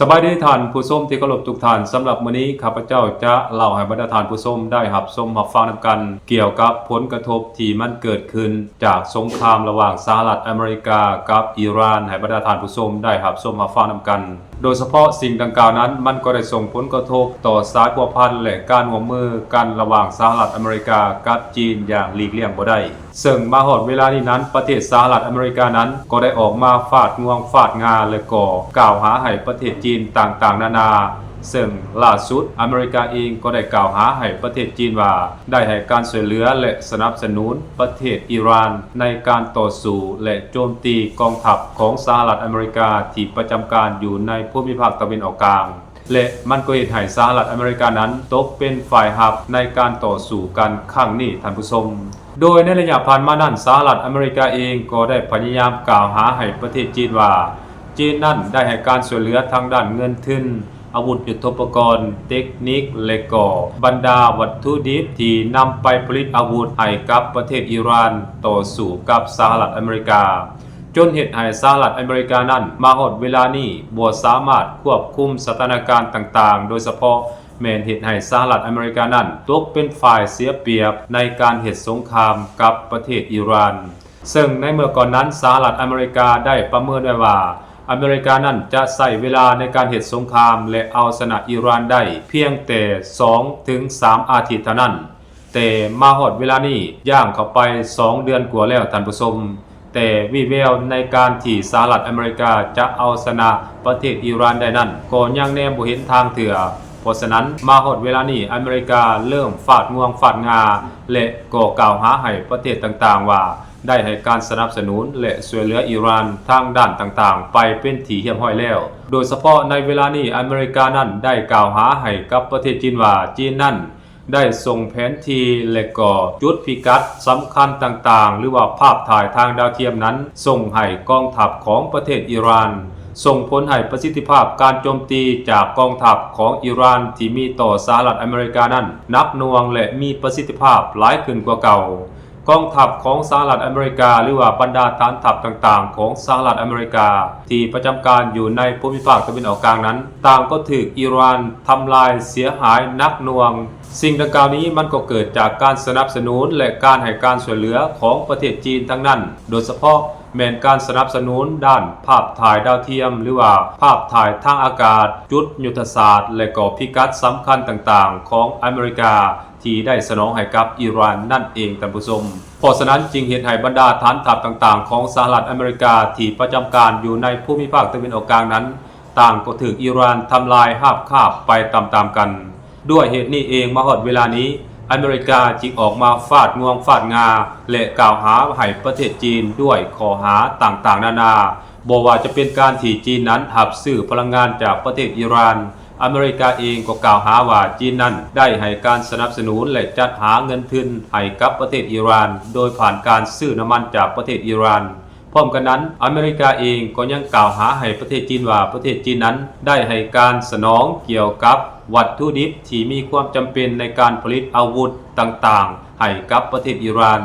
ສະບາຍດີທ່ານຜູ້ຊົມທີ່ເຄົາລົບທຸກທ່ານ, ສຳລັບມື້ນີ້ຂ້າພະເຈົ້າຈະເລົ່າໃຫ້ບັນດາທ່ານຜູ້ຊົມໄດ້ຮັບຊົມຮັບຟັງນຳກັນ ກ່ຽວກັບຜົນກະທົບທີ່ມັນເກີດຂຶ້ນຈາກສົງຄາມລະຫວ່າງສະຫະລັດອາເມລິກາກັບອີຣານ ໃຫ້ບັນດາທ່ານຜູ້ຊົມໄດ້ຮັບຊົມຮັບຟັງນຳກັນ. ໂດຍສະເພາະສິ່ງດັ່ງກ່າວນັ້ນ ມັນກໍໄດ້ສົ່ງຜົນກະທົບຕໍ່ສາຍພົວພັນ ແລະ ການຮ່ວມມືກັນລະຫວ່າງສະຫະລັດອາເມລິກາກັບຈີນຢ່າງຫຼີກລ່ຽງບໍ່ໄດ້. ເຊິ່ງມາຮອດເວລານີ້ນັ້ນ ປະເທດສະຫະລັດອາເມລິການັ້ນກໍໄດ້ອອກມາຟາດງວງຟາດງາ ແລະ ກໍກ່າວຫາໃຫ້ປະເທດຈີນຕ່າງໆນານາ, ເຊິ່ງລ່າສຸດອາເມລິກາເອງກໍໄດ້ກ່າວຫາໃຫ້ປະເທດຈີນວ່າ ໄດ້ໃຫ້ການຊ່ວຍເຫຼືອ ແລະ ສະໜັບສະໜູນປະເທດອີຣານໃນການຕໍ່ສູ້ ແລະ ໂຈມຕີກອງທັບຂອງສະຫະລັດອາເມລິກາທີ່ປະຈຳການຢູ່ໃນພູມິພາກຕາເວັນອອກກາງ. ແລະ ມັນກໍເຮັດໃຫ້ສະຫະລັດອາເມລິການັ້ນຕົກເປັນຝ່າຍຮັບໃນການຕໍ່ສູ້ກັນຄັ້ງນີ້, ທ່ານຜູ້ຊົມ. ໂດຍໃນໄລຍະຜ່ານມານັ້ນ ສະຫະລັດອາເມລິກາເອງກໍໄດ້ພະຍາຍາມກ່າວຫາໃຫ້ປະເທດຈີນວ່າ ຈີນນັ້ນໄດ້ໃຫ້ການຊ່ວຍເຫຼືອທາງດ້ານເງິນທຶນ, ອາວຸດຍຸດໂທປະກອນ, ເຕັກນິກ ແລະ ກໍບັນດາວັດຖຸດິບທີ່ນຳໄປຜະລິດອາວຸດໃຫ້ກັບປະເທດອີຣານຕໍ່ສູ້ກັບສະຫະລັດອາເມລິກາ. ຈົນເຮັດໃຫ້ສະຫະລັດອາເມລິການັ້ນ ມາຮອດເວລານີ້ບໍ່ສາມາດຄວບຄຸມສະຖານະການຕ່າງໆ, ໂດຍສະເພາະແມ່ນເຮັດໃຫ້ສະຫະລັດອາເມລິການັ້ນຕົກເປັນຝ່າຍເສຍປຽບໃນການເຮັດສົງຄາມກັບປະເທດອີຣານ. ເຊິ່ງໃນເມື່ອກ່ອນນັ້ນ ສະຫະລັດອາເມລິກາໄດ້ປະເມີນໄວ້ວ່າ ອາເມລິການັ້ນຈະໃຊ້ເວລາໃນການເຮັດສົງຄາມ ແລະ ເອົາຊະນະອີຣານໄດ້ພຽງແຕ່ສອງເຖິງສາມອາທິດເທົ່ານັ້ນ. ແຕ່ມາຮອດເວລານີ້ ຍ່າງເຂົ້າໄປສອງເດືອນກວ່າແລ້ວ, ທ່ານຜູ້ຊົມ, ແຕ່ວີ່ແວວໃນການທີ່ສະຫະລັດອາເມລິກາຈະເອົາຊະນະປະເທດອີຣານໄດ້ນັ້ນ ກໍຍັງແນມບໍ່ເຫັນທາງເທື່ອ. ເພາະສະນັ້ນ ມາຮອດເວລານີ້ ອາເມລິກາເລີ່ມຟາດງວງຟາດງາ ແລະ ກໍກ່າວຫາໃຫ້ປະເທດຕ່າງໆວ່າ ໄດ້ໃຫ້ການສະໜັບສະໜູນ ແລະ ຊ່ວຍເຫຼືອອີຣານທາງດ້ານຕ່າງໆໄປເປັນທີ່ຮຽບຮ້ອຍແລ້ວ. ໂດຍສະເພາະໃນເວລານີ້ ອາເມລິການັ້ນໄດ້ກ່າວຫາໃຫ້ກັບປະເທດຈີນວ່າ ຈີນນັ້ນ ໄດ້ສົ່ງແຜນທີ່ ແລະ ກໍຈຸດພິກັດສຳຄັນຕ່າງໆ ຫຼືວ່າພາບຖ່າຍທາງດາວທຽມນັ້ນ ສົ່ງໃຫ້ກອງທັບຂອງປະເທດອີຣານ, ສົ່ງຜົນໃຫ້ປະສິດທິພາບການໂຈມຕີຈາກກອງທັບຂອງອີຣານທີ່ມີຕໍ່ສະຫະລັດອາເມລິການັ້ນໜັກໜ່ວງ ແລະ ມີປະສິດທິພາບຫຼາຍຂຶ້ນກວ່າເກົ່າ. ກອງທັບຂອງສະຫະລັດອາເມລິກາ ຫຼືວ່າບັນດາຖານທັບຕ່າງໆຂອງສະຫະລັດອາເມລິກາທີ່ປະຈຳການຢູ່ໃນພູມິພາກຕາເວັນອອກກາງນັ້ນ ຕ່າງກໍຖືກອີຣານທຳລາຍເສຍຫາຍໜັກໜ່ວງ. ສິ່ງດັ່ງກ່າວນີ້ມັນກໍເກີດຈາກການສະໜັບສະໜູນ ແລະ ການໃຫ້ການຊ່ວຍເຫຼືອຂອງປະເທດຈີນທັງນັ້ນ, ໂດຍສະເພາະແມ່ນການສະໜັບສະໜູນດ້ານພາບຖ່າຍດາວທຽມ ຫຼືວ່າພາບຖ່າຍທາງອາກາດ, ຈຸດຍຸດທະສາດ ແລະ ກໍພິກັດສຳຄັນຕ່າງໆຂອງອາເມລິກາທີ່ໄດ້ສະໜອງໃຫ້ກັບອີຣານນັ້ນເອງ, ທ່ານຜູ້ຊົມ. ເພາະສະນັ້ນຈຶ່ງເຮັດໃຫ້ບັນດາຖານທັບຕ່າງໆຂອງສະຫະລັດອາເມລິກາທີ່ປະຈຳການຢູ່ໃນພູມິພາກຕາເວັນອອກກາງນັ້ນ ຕ່າງກໍຖືກອີຣານທຳລາຍຮາບຄາບໄປຕາມໆກັນ. ດ້ວຍເຫດນີ້ເອງ ມາຮອດເວລານີ້ ອາເມລິກາຈຶ່ງອອກມາຟາດງວງຟາດງາ ແລະ ກ່າວຫາໃຫ້ປະເທດຈີນດ້ວຍຂໍ້ຫາຕ່າງໆນານາ, ບໍ່ວ່າຈະເປັນການທີ່ຈີນນັ້ນຮັບຊື້ພະລັງງານຈາກປະເທດອີຣານ, ອາເມລິກາເອງກໍກ່າວຫາວ່າຈີນນັ້ນໄດ້ໃຫ້ການສະໜັບສະໜູນ ແລະ ຈັດຫາເງິນທຶນໃຫ້ກັບປະເທດອີຣານ ໂດຍຜ່ານການຊື້ນ້ຳມັນຈາກປະເທດອີຣານ. ພ້ອມກັນນັ້ນ, ອາເມລິກາເອງກໍຍັງກ່າວຫາໃຫ້ປະເທດຈີນວ່າ ປະເທດຈີນນັ້ນໄດ້ໃຫ້ການສະໜອງກ່ຽວກັບວັດຖຸດິບທີ່ມີຄວາມຈຳເປັນໃນການຜະລິດອາວຸດຕ່າງໆໃຫ້ກັບປະເທດອີຣານ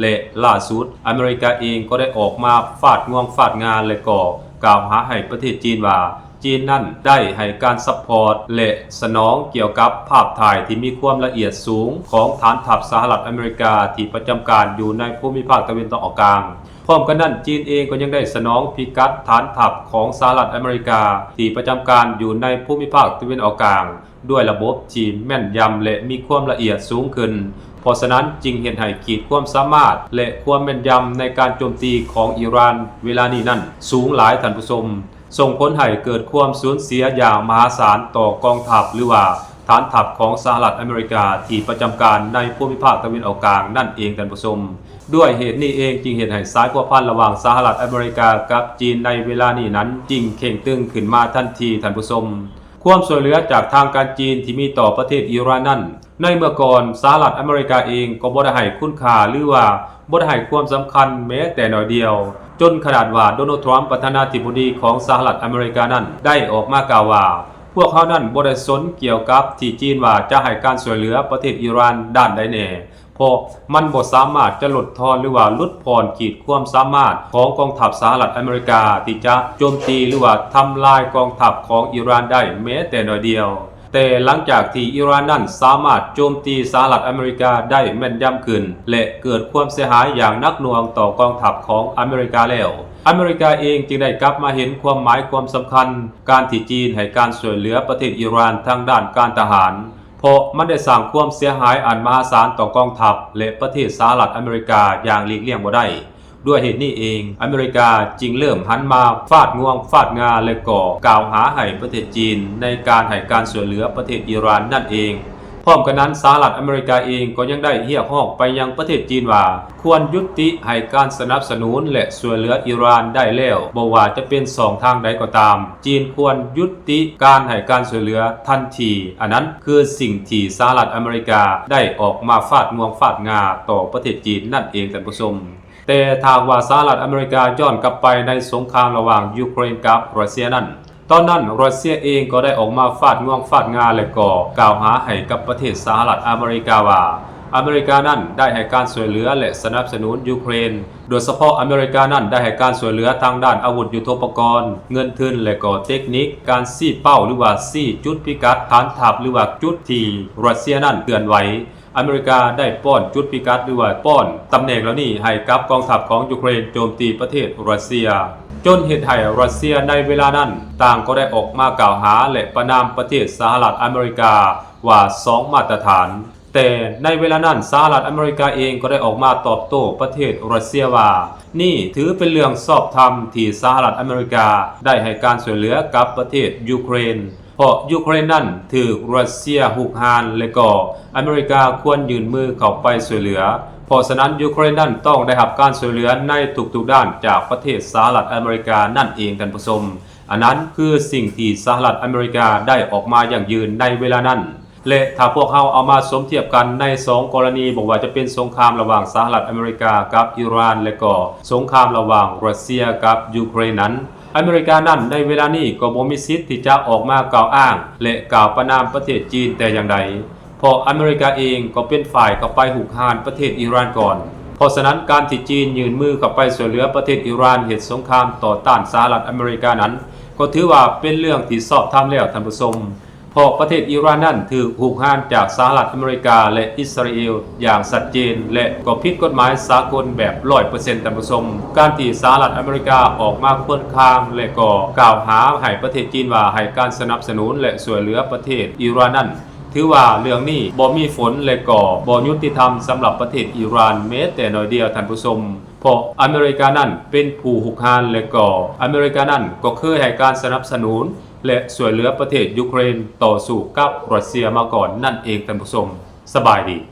ແລະ ລ່າສຸດ ອາເມລິກາເອງກໍໄດ້ອອກມາຟາດງວງຟາດງາ ແລະ ກໍກ່າວຫາໃຫ້ປະເທດຈີນວ່າ ຈີນນັ້ນໄດ້ໃຫ້ການຊັບພອດ ແລະ ສະໜອງກ່ຽວກັບພາບຖ່າຍທີ່ມີຄວາມລະອຽດສູງຂອງຖານທັບສະຫະລັດອາເມລິກາທີ່ປະຈຳການຢູ່ໃນພູມິພາກຕາເວັນອອກກາງ. ພ້ອມກັນນັ້ນ, ຈີນເອງກໍຍັງໄດ້ສະໜອງພິກັດຖານທັບຂອງສະຫະລັດອາເມລິກາທີ່ປະຈຳການຢູ່ໃນພູມິພາກຕາເວັນອອກກາງ ດ້ວຍລະບົບທີ່ແມ່ນຢຳ ແລະ ມີຄວາມລະອຽດສູງຂຶ້ນ. ເພາະສະນັ້ນ, ຈຶ່ງເຮັດໃຫ້ຂີດຄວາມສາມາດ ແລະ ຄວາມແມ່ນຢຳໃນການໂຈມຕີຂອງອີຣານເວລານີ້ນັ້ນສູງຫຼາຍ, ທ່ານຜູ້ຊົມ. ສົ່ງຜົນໃຫ້ເກີດຄວາມສູນເສຍຢ່າງມະຫາສານຕໍ່ກອງທັບ ຫຼືວ່າຖານທັບຂອງສະຫະລັດອາເມລິກາທີ່ປະຈຳການໃນພູມິພາກຕາເວັນອອກກາງນັ້ນເອງ, ທ່ານຜູ້ຊົມ. ດ້ວຍເຫດນີ້ເອງຈຶ່ງເຮັດໃຫ້ສາຍພົວພັນລະຫວ່າງສະຫະລັດອາເມລິກາກັບຈີນໃນເວລານີ້ນັ້ນຈຶ່ງເຄັ່ງຕຶງຂຶ້ນມາທັນທີ, ທ່ານຜູ້ຊົມ. ຄວາມຊ່ວຍເຫຼືອຈາກທາງການຈີນທີ່ມີຕໍ່ປະເທດອີຣານນັ້ນ, ໃນເມື່ອກ່ອນສະຫະລັດອາເມລິກາເອງກໍບໍ່ໄດ້ໃຫ້ຄຸນຄ່າ ຫຼືວ່າບໍ່ໄດ້ໃຫ້ຄວາມສຳຄັນແມ້ແຕ່ໜ້ອຍດຽວ, ຈົນຂະໜາດວ່າ ໂດນັລ ທຣຳ ປະທານາທິບໍດີຂອງສະຫະລັດອາເມລິການັ້ນໄດ້ອອກມາກ່າວວ່າ ພວກເຮົານັ້ນບໍ່ໄດ້ສົນກ່ຽວກັບທີ່ຈີນວ່າຈະໃຫ້ການຊ່ວຍເຫຼືອປະເທດອີຣານດ້ານໃດແນ່, ເພາະມັນບໍ່ສາມາດຈະຫຼຸດຜ່ອນ ຫຼືວ່າຫຼຸດຜ່ອນຂີດຄວາມສາມາດຂອງກອງທັບສະຫະລັດອາເມລິກາທີ່ຈະໂຈມຕີ ຫຼືວ່າທຳລາຍກອງທັບຂອງອີຣານໄດ້ແມ້ແຕ່ໜ້ອຍດຽວ. ແຕ່ຫຼັງຈາກທີ່ອີຣານນັ້ນສາມາດໂຈມຕີສະຫະລັດອາເມລິກາໄດ້ແມ່ນຢຳຂຶ້ນ ແລະ ເກີດຄວາມເສຍຫາຍຢ່າງໜັກໜ່ວງຕໍ່ກອງທັບຂອງອາເມລິກາແລ້ວ, ອາເມລິກາເອງຈຶ່ງໄດ້ກັບມາເຫັນຄວາມໝາຍຄວາມສຳຄັນ ການທີ່ຈີນໃຫ້ການຊ່ວຍເຫຼືອປະເທດອີຣານທາງດ້ານການທະຫານ, ເພາະມັນໄດ້ສ້າງຄວາມເສຍຫາຍອັນມະຫາສານຕໍ່ກອງທັບ ແລະ ປະເທດສະຫະລັດອາເມລິກາຢ່າງຫຼີກລ່ຽງບໍ່ໄດ້. ດ້ວຍເຫດນີ້ເອງ, ອາເມລິກາຈຶ່ງເລີ່ມຫັນມາຟາດງວງຟາດງາ ແລະ ກໍກ່າວຫາໃຫ້ປະເທດຈີນໃນການໃຫ້ການຊ່ວຍເຫຼືອປະເທດອີຣານນັ້ນເອງ. ພ້ອມກັນນັ້ນ, ສະຫະລັດອາເມລິກາເອງກໍຍັງໄດ້ຮຽກຮ້ອງໄປຍັງປະເທດຈີນວ່າ ຄວນຢຸດຕິໃຫ້ການສະໜັບສະໜູນ ແລະ ຊ່ວຍເຫຼືອອີຣານໄດ້ແລ້ວ, ບໍ່ວ່າຈະເປັນຊ່ອງທາງໃດກໍຕາມ, ຈີນຄວນຢຸດຕິການໃຫ້ການຊ່ວຍເຫຼືອທັນທີ. ອັນນັ້ນຄືສິ່ງທີ່ສະຫະລັດອາເມລິກາໄດ້ອອກມາຟາດງວງຟາດງາຕໍ່ປະເທດຈີນນັ້ນເອງ, ທ່ານຜູ້ຊົມ. ແຕ່ຖ້າຫາກວ່າສະຫະລັດອາເມລິກາຍ້ອນກັບໄປໃນສົງຄາມລະຫວ່າງຢູເຄຣນກັບຣັດເຊຍນັ້ນ, ຕອນນັ້ນຣັດເຊຍເອງກໍໄດ້ອອກມາຟາດງວງຟາດງາ ແລະ ກໍກ່າວຫາໃຫ້ກັບປະເທດສະຫະລັດອາເມລິກາວ່າ ອາເມລິການັ້ນໄດ້ໃຫ້ການຊ່ວຍເຫຼືອ ແລະ ສະໜັບສະໜູນຢູເຄຣນ, ໂດຍສະເພາະອາເມລິການັ້ນໄດ້ໃຫ້ການຊ່ວຍເຫຼືອທາງດ້ານອາວຸດຍຸດໂທປະກອນ, ເງິນທຶນ ແລະ ກໍເຕັກນິກ, ການຊີ້ເປົ້າ ຫຼືວ່າຊີ້ຈຸດພິກັດຖານທັບ ຫຼືວ່າຈຸດທີ່ຣັດເຊຍນັ້ນເຄື່ອນໄຫວ. ອາເມລິກາໄດ້ປ້ອນຈຸດພິກັດ ຫຼືວ່າປ້ອນຕຳແໜ່ງເຫຼົ່ານີ້ໃຫ້ກັບກອງທັບຂອງຢູເຄຣນໂຈມຕີປະເທດຣັດເຊຍ, ຈົນເຮັດໃຫ້ຣັດເຊຍໃນເວລານັ້ນຕ່າງກໍໄດ້ອອກມາກ່າວຫາ ແລະ ປະນາມປະເທດສະຫະລັດອາເມລິກາວ່າສອງມາດຕະຖານ. ແຕ່ໃນເວລານັ້ນສະຫະລັດອາເມລິກາເອງກໍໄດ້ອອກມາຕອບໂຕ້ປະເທດຣັດເຊຍວ່າ ນີ້ຖືເປັນເລື່ອງຊອບທຳທີ່ສະຫະລັດອາເມລິກາໄດ້ໃຫ້ການຊ່ວຍເຫຼືອກັບປະເທດຢູເຄຣນ. ເພາະຢູເຄຣນນັ້ນຖືກຣັດເຊຍຮຸກຮານ ແລະ ກໍອາເມລິກາຄວນຍື່ນມືເຂົ້າໄປຊ່ວຍເຫຼືອ. ເພາະສະນັ້ນຢູເຄຣນນັ້ນຕ້ອງໄດ້ຮັບການຊ່ວຍເຫຼືອໃນທຸກໆດ້ານຈາກປະເທດສະຫະລັດອາເມລິການັ້ນເອງ, ທ່ານຜູ້ຊົມ. ອັນນັ້ນຄືສິ່ງທີ່ສະຫະລັດອາເມລິກາໄດ້ອອກມາຢັ້ງຢືນໃນເວລານັ້ນ. ແລະ ຖ້າພວກເຮົາເອົາມາສົມທຽບກັນໃນສອງກໍລະນີ, ບໍ່ວ່າຈະເປັນສົງຄາມລະຫວ່າງສະຫະລັດອາເມລິກາກັບອີຣານ ແລະ ກໍສົງຄາມລະຫວ່າງຣັດເຊຍກັບຢູເຄຣນນັ້ນ, ອາເມລິການັ້ນໃນເວລານີ້ກໍບໍ່ມີສິດທີ່ຈະອອກມາກ່າວອ້າງ ແລະ ກ່າວປະນາມປະເທດຈີນແຕ່ຢ່າງໃດ, ເພາະອາເມລິກາເອງກໍເປັນຝ່າຍເຂົ້າໄປຮຸກຮານປະເທດອີຣານກ່ອນ. ເພາະສະນັ້ນ ການທີ່ຈີນຍື່ນມືເຂົ້າໄປຊ່ວຍເຫຼືອປະເທດອີຣານເຮັດສົງຄາມຕໍ່ຕ້ານສະຫະລັດອາເມລິການັ້ນ ກໍຖືວ່າເປັນເລື່ອງທີ່ຊອບທຳແລ້ວ, ທ່ານຜູ້ຊົມ. ເພາະປະເທດອີຣານນັ້ນຖືກຮຸກຮານຈາກສະຫະລັດອາເມລິກາ ແລະ ອິດສະຣາເອລຢ່າງຊັດເຈນ ແລະ ກໍຜິດກົດໝາຍສາກົນແບບຮ້ອຍເປີເຊັນ, ທ່ານຜູ້ຊົມ. ການທີ່ສະຫະລັດອາເມລິກາອອກມາຄວນຄາງ ແລະ ກໍກ່າວຫາໃຫ້ປະເທດຈີນວ່າໃຫ້ການສະໜັບສະໜູນ ແລະ ຊ່ວຍເຫຼືອປະເທດອີຣານນັ້ນ ຖືວ່າເລື່ອງນີ້ບໍ່ມີຜົນ ແລະ ກໍບໍ່ຍຸຕິທຳສຳລັບປະເທດອີຣານແມ້ແຕ່ໜ້ອຍດຽວ, ທ່ານຜູ້ຊົມ. ເພາະອາເມລິການັ້ນເປັນຜູ້ຮຸກຮານ ແລະ ກໍອາເມລິການັ້ນກໍເຄີຍໃຫ້ການສະໜັບສະໜູນ ແລະ ຊ່ວຍເຫຼືອປະເທດຢູເຄຣນຕໍ່ສູ້ກັບຣັດເຊຍມາກ່ອນນັ້ນເອງ, ທ່ານຜູ້ຊົມ. ສະບາຍດີ.